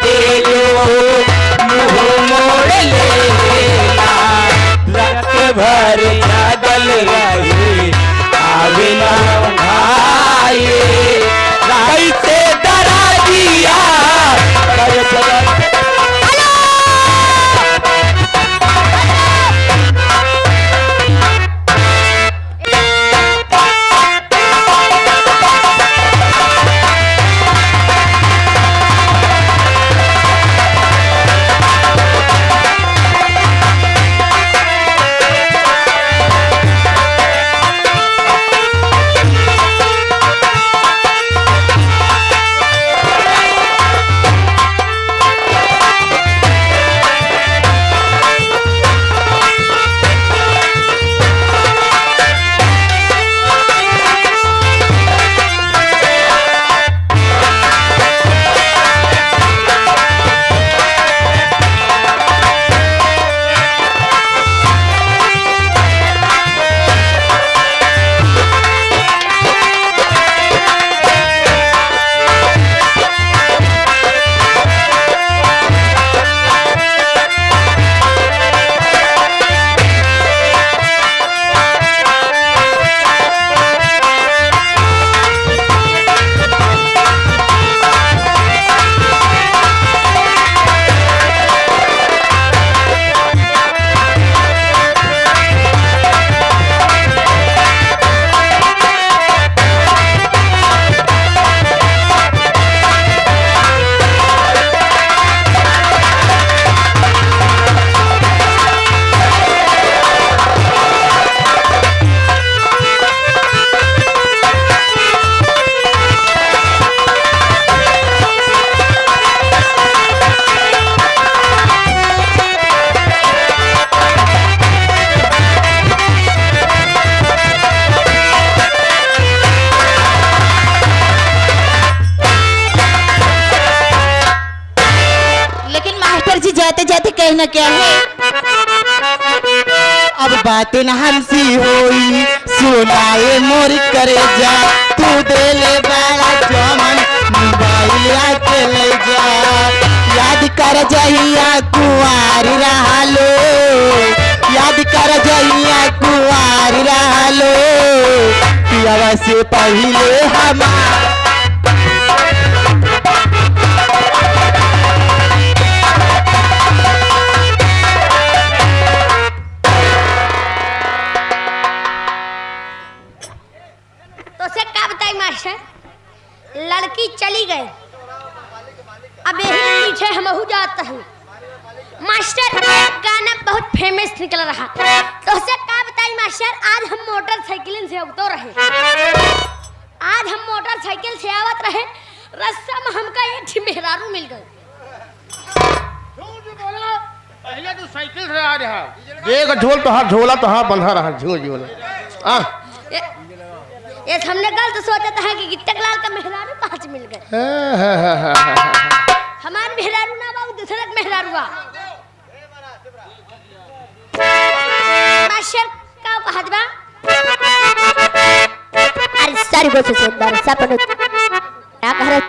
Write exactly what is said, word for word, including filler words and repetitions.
देलो मुँह मोड़ लेला, रात भर जागल रही, आवे ना भाई, कैसे दरदिया, कर लेकिन मास्टर जी जाते जाते कहना क्या है? अब बातें न हमसी होई, सुनाए मोर करेजा, तू देले बाड़ा जमन, मोबाइल आके ले जा। याद कर जहिया कुंवार रहलो, याद कर जहिया कुंवार रहलो, पियावा से पहिले हमार। तोसे का बताई मास्टर, लड़की चली गए, अब यही पीछे हमहू जात हई। मास्टर, एक गाना बहुत famous निकल रहा, तोसे का बताई मास्टर, आज हम मोटरसाइकिल से उतर रहे, आज हम मोटरसाइकिल से आवत रहे, रस्ता में हमका एक ठे मेहरारू मिल गए। झूठ बोला, पहिले तू साइकिल से आ रहा। देख झोल तोहार, झोला तोहार बंधा रहा, झूठ बोला। आ। ए, ए, हमने गलत सोचत है कि गिट्टक लाल का मेहरारू पाँच मिल गए। हाँ, हाँ, हाँ। हमार मेहरारू ना बा, उ दूसरे के मेहरारू बा। मास्टर, का कहत बा? अरे, सारी को से सुंदर सपन। का कह रहे?